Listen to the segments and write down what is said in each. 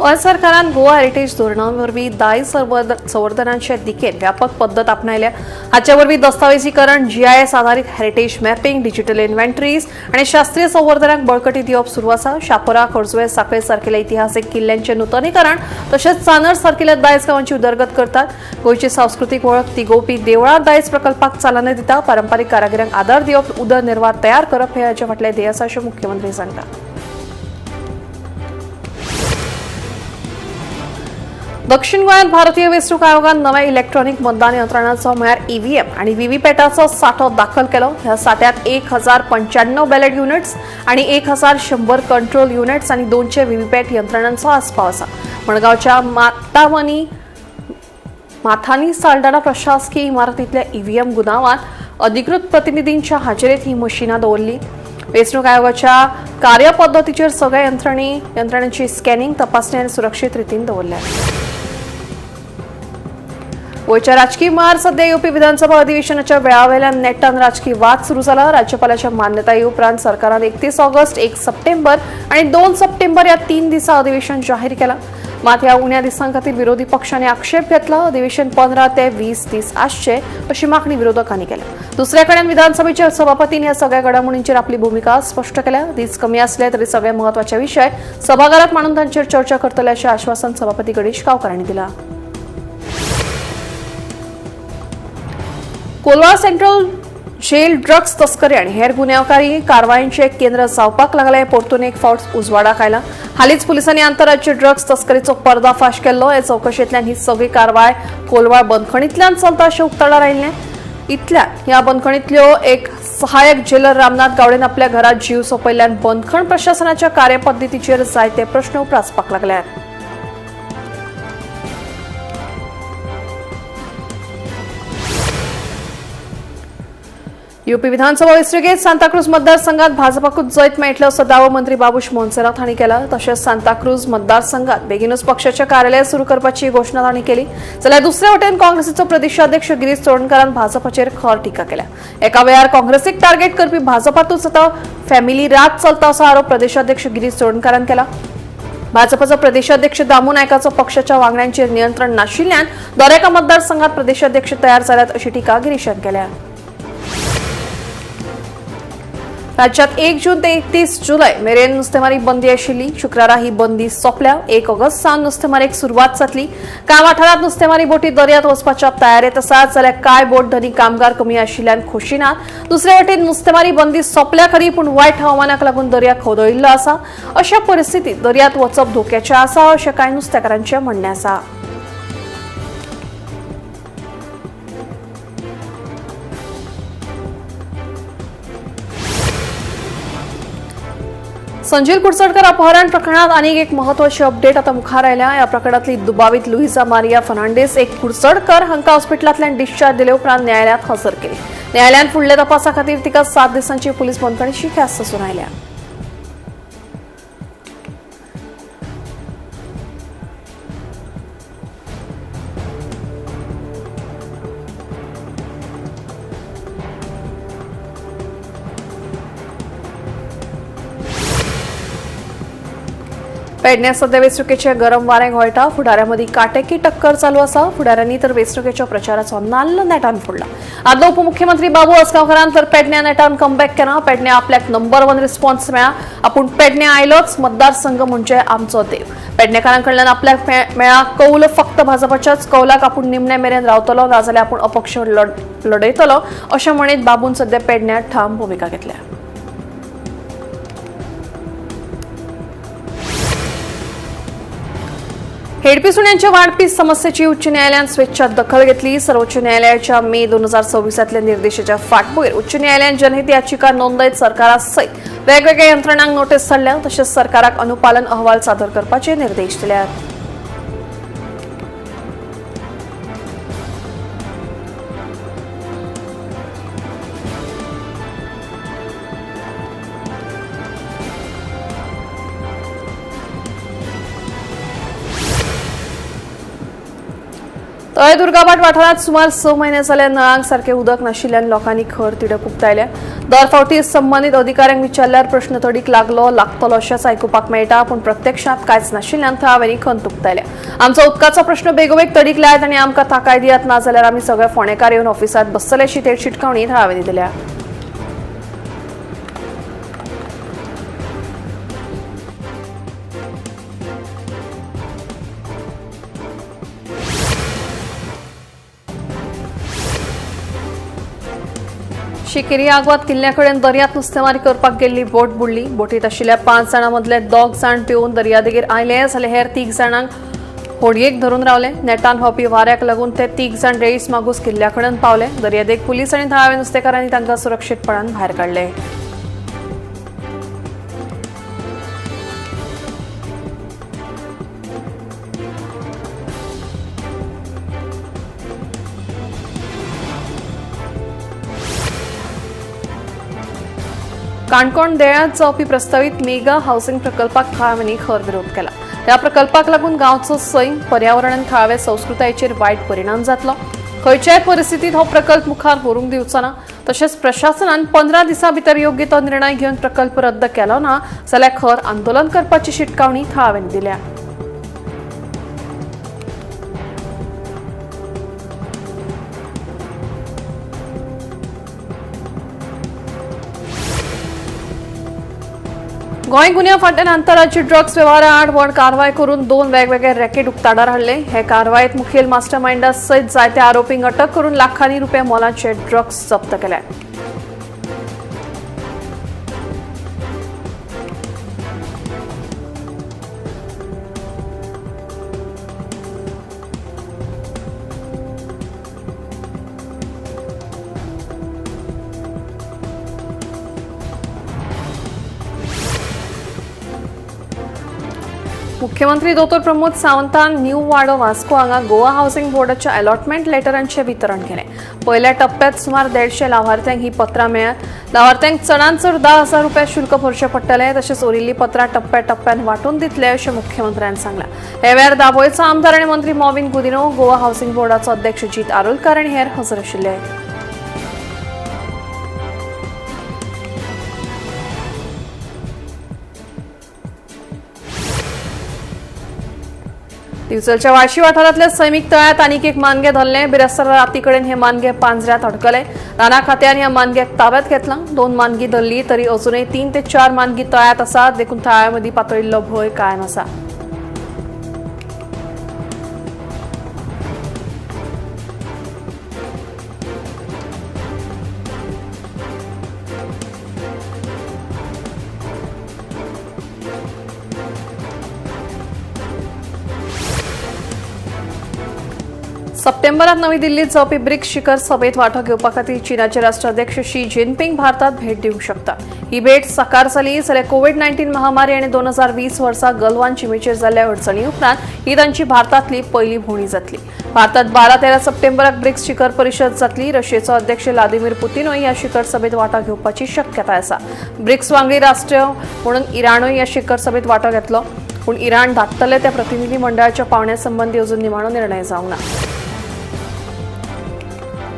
गोंय सरकारान गोवा हेरिटेज धोरणा वरवीं दायज संवर्धनाचे दिकेन व्यापक पद्दत आपणायल्या. हाचे वरवीं दस्तावेजीकरण, जीआयएस आधारीत हेरिटेज मॅपिंग, डिजिटल इन्व्हेंटरीज आनी शास्त्रीय संवर्धनाक बळकटी दिवप सुरू आसा. शापोरा, खोर्जुवे, साखळे सारकेल्या इतिहासीक किल्ल्यांचें नुतनीकरण तशेंच चांदर सारकेल्या दायज गांवांची उदरगत करतात. गोंयची सांस्कृतीक वळख तिगोवपी देवळां दायज प्रकल्पाक चालना दिता. पारंपारीक कारागिरांक आदार दिवप, उदरनिर्वाह तयार करप हे हाचे फाटलें ध्येय आसा अशें मुख्यमंत्री सांगता. दक्षिण गोंयांत भारतीय वेंचणूक आयोगान नव्या इलेक्ट्रॉनिक मतदान यंत्रणाचो म्हळ्यार ईव्हीएम आनी व्हीव्हीपॅटाचो साठो दाखल केलो. ह्या साठ्यांत 1095 बॅलेट युनिट्स आनी 1100 कंट्रोल युनिट्स आनी 200 व्हीव्हीपॅट यंत्रणांचो आस्पाव आसा. मडगांवच्या माथानी साल्डाना प्रशासकीय इमारतींतल्या ईव्हीएम गुदावांत अधिकृत प्रतिनिधींच्या हाजेरीत ही मशिनां दवरली. वेंचणूक आयोगाच्या कार्यपद्दतीचेर सगळ्या यंत्रणेची स्कॅनिंग, तपासणी आनी सुरक्षीत रितीन दवरल्या. गोंयच्या राजकी मळार सध्या येवपी विधानसभा अधिवेशनाच्या वेळावेल्यान नेटान राजकी वाद सुरू जाला. राज्यपालाच्या मान्यताये उपरांत सरकारान 31 ऑगस्ट, 1 सप्टेंबर आनी 2 सप्टेंबर ह्या 3 दिसा अधिवेशन जाहीर केला. मात ह्या उण्या दिसां खातीर विरोधी पक्षांनी आक्षेप घेतला. अधिवेशन 15 ते 20 दीस आसचे अशी मागणी विरोधकांनी केल्या. दुसऱ्या कडेन विधानसभेच्या सभापतींनी ह्या सगळ्या घडामोडींचेर आपली भुमिका स्पश्ट केल्या. दीस कमी असले तरी सगळे म्हत्वाचे विशय सभाघरात मांडून तांचेर चर्चा करतले अशें आश्वासन सभापती गणेश गांवकार हांणी दिलां. कोलवाळ सेंट्रल जेल ड्रग्स तस्करी आणि हेर गुन्यांवकारी कारवायांचे केंद्र जावपाक लागले. परतून एक फावट उजवाडाक आयला. हालींच पुलिसांनी आंतरराज्य ड्रग्स तस्करीचो पर्दाफाश केल्लो. हे चवकशेंतल्यान ही सगळी कारवाय कोलवाळ बंदखणींतल्यान चलता अशें उक्ताडार आयिल्लें. इतल्यान ह्या बंदखणींतल्यो एक सहाय्यक जेलर रामनाथ गावडेन आपल्या घरात जीव सोंपयल्ल्यान बंदखण प्रशासनाच्या कार्यपद्दतीचेर जायते प्रश्न उप्रासपाक लागल्यात. युपी विधानसभा वेंचणुकेत सांताक्रूज मतदारसंघात भाजपाकूच जैत मेळटलें असो दावो मंत्री बाबूश मोन्सेरात हांणी केला. तशेंच सांताक्रूज मतदारसंघात बेगीनूच पक्षाचें कार्यालय सुरू करपाची घोशणा तांणी केली. जाल्यार दुसरे वटेन काँग्रेसीचो प्रदेशाध्यक्ष गिरीश चोडणकारान भाजपाचेर खर टिका केल्या. एका वेळार काँग्रेसीक टार्गेट करपी भाजपातूच आतां फॅमिली राज चलता असो आरोप प्रदेशाध्यक्ष गिरीश चोडणकारान केला. भाजपाचो प्रदेशाध्यक्ष दामू नायकाचो पक्षाच्या वांगड्यांचेर नियंत्रण नाशिल्ल्यान दरेका मतदारसंघात प्रदेशाध्यक्ष तयार जाल्यात अशी टिका गिरीशान केल्या. राज्यात 1 जून ते 31 जुलै मेरेन नुस्तेमारी बंदी आशिल्ली. शुक्रारा ही बंदी सोंपल्या. 1 ऑगस्ट सावन नुस्तेमारीक सुरवात जातली. कांय वाठारांत नुस्तेमारी बोटी दर्यांत वचपाच्या तयारेत आसात, जाल्यार कांय बोट धनी कामगार कमी आशिल्ल्यान खोशी नात. दुसरे वटेन नुस्तेमारी बंदी सोंपल्या खरी, पूण वायट हवामानाक लागून दर्या खवदळिल्लो आसा. अशा परिस्थितीत दर्यांत वचप धोक्याचें आसा अशें कांय नुस्तेकारांचें म्हणणें आसा. संजील कुडचडकर अपहरण प्रकरणात आनीक एक महत्वाची अपडेट आता मुखार आयल्या. ह्या प्रकरणातली दुबावीत लुईजा मारिया फर्नांडीस एक कुडचडकर हांकां हॉस्पिटलांतल्यान डिस्चार्ज दिले उपरांत न्यायालयांत हजर केली. न्यायालयान फुडल्या तपासा खातीर तिका 7 दिसांची पुलीस बंदखणीची ख्यास्त सुनायल्या. पेडण्यां सध्या वेंचणुकेचे गरम वारें घोळटा. फुडाऱ्यां मदीं काटेकी टक्कर चालू आसा. फुडाऱ्यांनी तर वेंचणुकेच्या प्रचाराचो नाल्ल नेटान फोडला. आदलो उपमुख्यमंत्री बाबू आसगांवकारान तर पेडण्यां नेटान कमबॅक केला. पेडण्यां आपल्याक नंबर 1 रिस्पॉन्स मेळ्ळा. आपूण पेडण्यां आयलोच, मतदारसंघ म्हणजे आमचो देव. पेडणेकारां कडल्यान आपल्याक मेळ्ळा कौल फक्त भाजपाच्याच कौलाक आपूण निमणे मेरेन रावतलो, नाजाल्यार आपूण अपक्ष लढयतलो अशें म्हणीत बाबून सध्या पेडण्यां ठाम भुमिका घेतल्या. हेडपी सुण्यांच्या वाढपी समस्येची उच्च न्यायालयान स्वेच्छा दखल घेतली. सर्वोच्च न्यायालयाच्या मे 2026 निर्देशाच्या फाटभूंयेर उच्च न्यायालयान जनहित याचिका नोंदयत सरकारा सयत वेगवेगळ्या यंत्रणांक नोटीस धाडल्या. तशेंच सरकाराक अनुपालन अहवाल सादर करपाचे निर्देश दिल्यात. तळें दुर्गाभाट वाठारांत सुमार 6 म्हयने जाले नळांक सारकें उदक नाशिल्ल्यान लोकांनी खर तिडक उक्तायल्या. दर फावटी संबंदीत अधिकाऱ्यांक विचारल्यार प्रश्न तडीक लागलो लागतलो अशेंच आयकुपाक मेळटा, पूण प्रत्यक्षांत कांयच नाशिल्ल्यान थळाव्यांनी खंत उक्तायल्या. आमचो उदकाचो प्रश्न बेगोबेग तडीक लायात आनी आमकां थाकाय दियात, ना जाल्यार आमी सगळे फोंडेकार येवन ऑफिसांत बसतले अशी थेट शिटकावणी थळाव्यांनी दिल्या. शिकेरी आगवाद किल्ल्याकडेन दर्यांत नुस्तेमारी करपाक गेल्ली बोट बुडली. बोटीत आशिल्ल्या 5 जाणां मदले 2 जाण पेवन दर्यादेगेर आयले जाल्यार हेर 3 जाणांक होडयेक धरून रावले. नेटान व्हांवपी वाऱ्याक लागून ते 3 जाण रेईस मागूस किल्ल्याकडेन पावले. दर्यादेग पुलीस आनी थळाव्या नुस्तेकारांनी तांकां सुरक्षीतपणान भायर काडले. काणकोण देळ्यांत जावपी प्रस्तावीत मेगा हावसिंग प्रकल्पाक थळाव्यांनी खर विरोध केला. ह्या प्रकल्पाक लागून गांवचो सैम, पर्यावरण आनी थळाव्या संस्कृतायेचेर वायट परिणाम जातलो. खंयच्याय परिस्थितीत हो प्रकल्प मुखार व्हरूंक दिवचो ना. तशेंच प्रशासनान 15 दिसां भितर योग्य तो निर्णय घेवन प्रकल्प रद्द केलो ना जाल्यार खर आंदोलन करपाची शिटकावणी थळाव्यांनी दिल्या. गोंय गुन्यांव फाटल्यान आंतरराज्य ड्रग्स वेव्हारा आड व्हड कारवाय करून 2 वेगवेगळे रॅकेट उक्ताडार हाडले. हे कारवायेत मुखेल मास्टरमाइंडा सयत जायत्या आरोपींक अटक करून लाखांनी रुपया मोलाचे ड्रग्स जप्त केले. मुख्यमंत्री दोतोर प्रमोद सावंतान न्यू वाडो वास्को हांगा गोवा हावसिंग बोर्डाच्या अलॉटमेंट लेटरांचें वितरण केलें. पयल्या टप्प्यात सुमार 150 लावार्थ्यांक ही पत्रां मेळ्ळ्यात. लावार्थ्यांक चडांत चड 10,000 रुपया शुल्क भरचें पडटलें. तशेंच उरिल्लीं पत्रां टप्प्या टप्प्यान वांटून दितले अशें मुख्यमंत्र्यान सांगलां. हे वेळार दाबोळेचो आमदार आनी मंत्री मॉविन गुदिन्हो, गोवा हावसिंग बोर्डाचो अध्यक्ष जीत आरोलकार आनी हेर हजर आशिल्ले. दिवचलच्या वाशी वाठारांतल्या सैमीक तळ्यांत आनीक एक मानगें धरलें. बिरेस्तारा राती कडेन हे मानगें पांजऱ्यांत अडकलें. राना खात्यान ह्या मानग्याक ताब्यांत घेतलां. 2 मानगीं धरली तरी अजुनय 3 ते 4 मानगीं तळ्यांत आसात, देखून थळाव्यां मदीं पातळिल्लो भंय कायम आसा. सप्टेंबरात नवी दिल्लीत जावपी ब्रिक्स शिखर सभेत वांटो घेवपा खातीर चीनाचे राष्ट्राध्यक्ष शी जिनपिंग भारतात भेट दिवंक शकता. ही भेट साकार जाली जाल्यार कोविड-19 महामारी आनी 2020 वर्सा गलवान शिमेचेर जाल्ल्या अडचणी उपरांत ही तांची भारतांतली पयली भोंवडी जातली. भारतात 12-13 सप्टेंबराक ब्रिक्स शिखर परिशद जातली. रशियेचो अध्यक्ष व्लादिमीर पुतीनूय ह्या शिखर सभेत वांटो घेवपाची शक्यताय आसा. ब्रिक्स वांगडी राष्ट्र म्हणून इराणूय ह्या शिखर सभेत वांटो घेतलो, पूण इराण धाडटले त्या प्रतिनिधी मंडळाच्या पावण्या संबंदी अजून निमाणो निर्णय जावंक ना.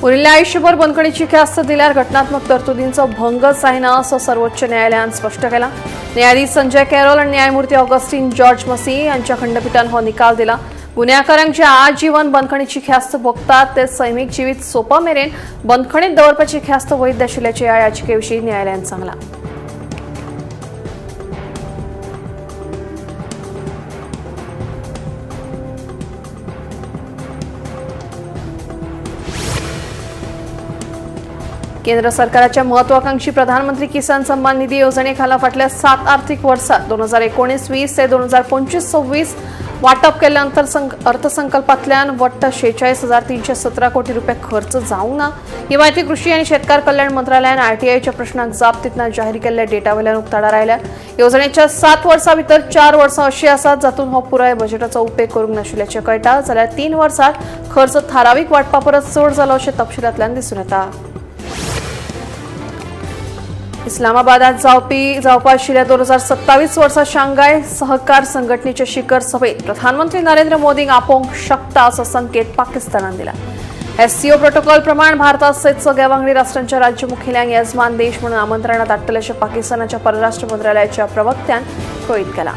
उरिल्ल्या आयुष्यभर बंदखणीची ख्यास्त दिल्यार घटनात्मक तरतुदींचो भंग जायना असो सर्वोच्च न्यायालयान स्पश्ट केला. न्यायाधीश संजय कॅरोल आनी न्यायमूर्ती ऑगस्टीन जॉर्ज मसी हांच्या खंडपीठान हो निकाल दिला. गुन्यांवकारांक जे आजीवन बंदखणीची ख्यास्त भोगतात ते सैमीक जिवीत सोंपा मेरेन बंदखणीत दवरपाची ख्यास्त वैध आशिल्ल्याचें ह्या याचिकेविशीं न्यायालयान सांगलां. केंद्र सरकाराच्या महत्वाकांक्षी प्रधानमंत्री किसान सन्मान निधी येवजणेखाला फाटल्या 7 आर्थिक वर्सात 2019-20 ते 2025-26 वाटप केल्ल्या अर्थसंकल्पांतल्यान वट्ट 46,317 कोटी रुपये खर्च जावंक ना. ही म्हायती कृषी आनी शेतकार कल्याण मंत्रालयान आरटीआयच्या प्रश्नाक जाप दितना जाहीर केल्ल्या डेटावेल्यान उक्ताडार आयल्या. येवजणेच्या 7 वर्सां भितर 4 वर्सां अशीं आसात जातूंत हो पुराय बजेटाचो उपेग करूंक नाशिल्ल्याचें कळटा, जाल्यार 3 वर्सांत खर्च थारावीक वांटपा परस चड जालो अशें तपशिलांतल्यान दिसून येता. इस्लामाबादात जावपा आशिल्ल्या 2027 वर्सा शांघाय सहकार संघटनेच्या शिखर सभेत प्रधानमंत्री नरेंद्र मोदींक आपोवंक शकता असो संकेत पाकिस्तानान दिला. एससीओ प्रोटोकॉल प्रमाण भारतात सयत सगळ्या वांगडी राष्ट्रांच्या राज्य मुखेल्यांक येजमान देश म्हणून आमंत्रणां धाडटले अशें पाकिस्तानाच्या परराष्ट्र मंत्रालयाच्या प्रवक्त्यान कळीत केलां.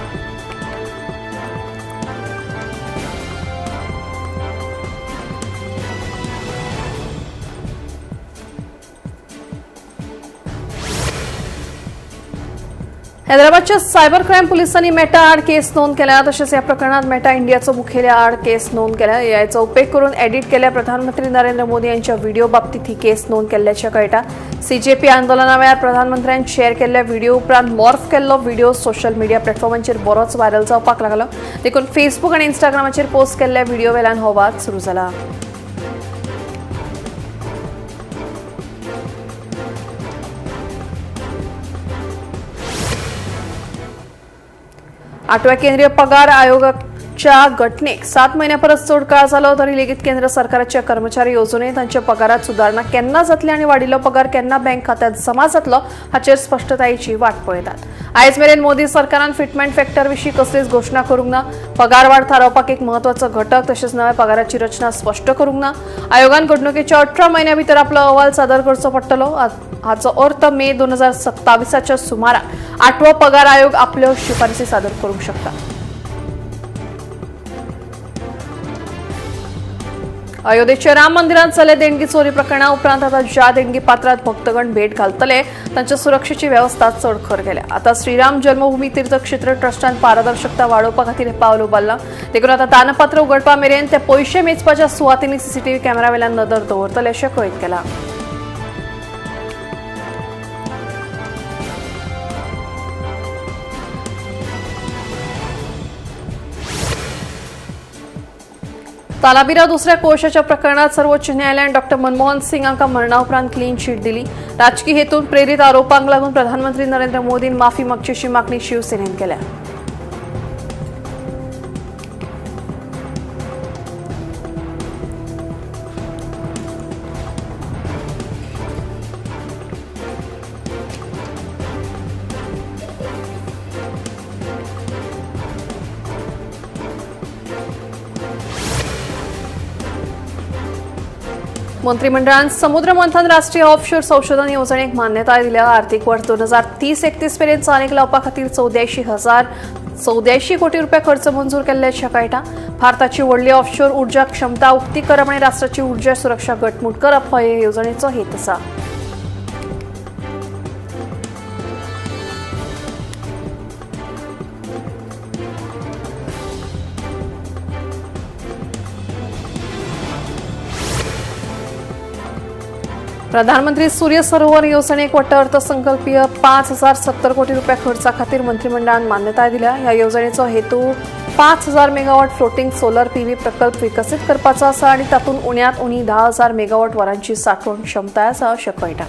हैदराबादच्या सायबर क्राईम पोलिसांनी मेटा आड केस नोंद केल्या. तसेच या प्रकरणात मेटा इंडियाचो मुखेल्या आड केस नोंद केल्या. एआयचो उपेग करून एडिट केल्या प्रधानमंत्री नरेंद्र मोदी यांच्या व्हिडिओ बाबतीत ही केस नोंद केल्ल्याचें कळटा. सीजेपी आंदोलना वेळार प्रधानमंत्र्यान शेअर केल्ल्या व्हिडिओ उपरांत मॉर्फ केल्लो व्हिडिओ सोशल मिडिया प्लॅटफॉर्मांचेर बरोच व्हायरल जावपाक लागलो. देखून फेसबूक आनी इंस्टाग्रामाचेर पोस्ट केल्ल्या व्हिडिओ वेल्यान हो वाद सुरू जाला. आठव्या केंद्रीय पगार आयोगाच्या घटनेक 7 म्हयन्या परस चड काळ जालो तरी लेगीत केंद्र सरकाराच्या कर्मचारी येवजणेंत तांच्या पगारात सुदारणा केन्ना जातली आनी वाडिल्लो पगार केन्ना बँक खात्यात जमा जातलो हाचेर स्पश्टतायेची वाट पळयतात. आयज मेरेन मोदी सरकारान फिटमेंट फॅक्टर विशीं कसलीच घोशणा करूंक ना. पगारवाढ थारावपाक एक म्हत्वाचो घटक तशेंच नव्या पगाराची रचना स्पश्ट करूंक ना. आयोगान घडणुकेच्या 18 म्हयन्या भितर आपलो अहवाल सादर करचो पडटलो. हाचो अर्थ मे 2027च्या सुमाराक आठवो पगार आयोग आपल्यो शिफारसी सादर करूंक शकता. अयोध्येच्या राम मंदिरात जाल्ल्या देणगी चोरी प्रकरणा उपरांत आता ज्या देणगी पात्रात भक्तगण भेट घालतले तांच्या सुरक्षेची व्यवस्था चड खर केल्या. आता श्रीराम जन्मभूमी तीर्थक्षेत्र ट्रस्टान पारदर्शकता वाडोवपा खातीर हें पावल उबारलां. देखून आता दानपात्र उगडपा मेरेन ते पयशे मेजपाच्या सुवातींनी सीसीटीव्ही कॅमेरा वेल्यान नदर दवरतले अशें कळीत केलां. तालाबिरा दुसऱ्या कोळशाच्या प्रकरणात सर्वोच्च न्यायालयान डॉ मनमोहन सिंग हांकां मरणा उपरांत क्लीन चीट दिली. राजकी हेतून प्रेरीत आरोपांक लागून प्रधानमंत्री नरेंद्र मोदीन माफी मागची अशी मागणी शिवसेनेन केल्या. मंत्रिमंडळान समुद्र मंथन राष्ट्रीय ऑफशोर संशोधन येवजणेक मान्यताय दिल्या. आर्थिक वर्ष 2030-31 मेरेन चालीक लावपा खातीर 84,084 कोटी रुपया खर्च मंजूर केल्ल्याचें कळटा. भारताची व्हडली ऑफशोर ऊर्जा क्षमता उक्ती करप आनी राष्ट्राची ऊर्जा सुरक्षा घटमूट करप हो हे येवजणेचो हेत आसा. प्रधानमंत्री सूर्य सरोवर येवजणेक वट्ट अर्थसंकल्पीय 5,070 कोटी रुपया खर्चा खातीर मंत्रिमंडळान मान्यताय दिल्या. ह्या येवजणेचो हेतू 5,000 मेगावॉट फ्लोटिंग सोलर पीव्ही प्रकल्प विकसीत करपाचो आसा आनी तातूंत उण्यांत उणी 10,000 मेगावॉट वरांची साठवण क्षमताय आसा अशें कळटा.